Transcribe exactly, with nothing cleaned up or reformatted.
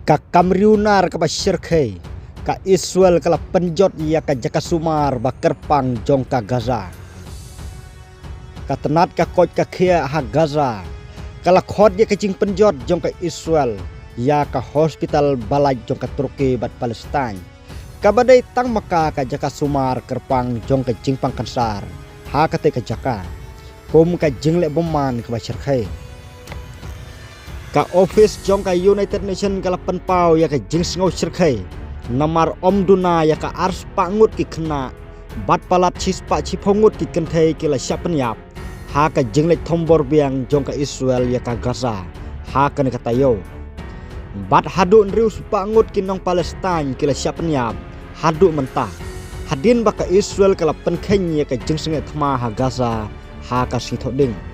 Ka kam riewnar kaba shyrkhei, ka Israel ka la pynjot ïa ka jaka sumar ba kyrpang jong ka Gaza. Ka tnat ka koit ka khiah ha Gaza ka la khot ïa ka jingpynjot jong ka Israel ïa ka hospital ba lait jong ka Turkey bad Palestine, kaba dei tang ma ka ka jaka sumar kyrpang jong ka jingpang kansar ha katei ka jaka, kum ka jingleh bymman kaba shyrkhei. Ka ophis jong ka United Nations ka la pynpaw ïa ka jingsngew shyrkhei namar ym duna ïa ka arspah ngut ki khynnah bad palat shispah shiphew ngut ki kynthei ki la shah pynïap ha ka jingleit thombor biang jong ka Israel ïa ka Gaza ha kane ka taïew. Bad haduh hynriew spah ngut ki nong Palestine ki la shah pynïap haduh mynta, hadien ba ka Israel ka la pynkheiñ ïa ka jingsngewthma ha Gaza ha ka sngi Thohdieng.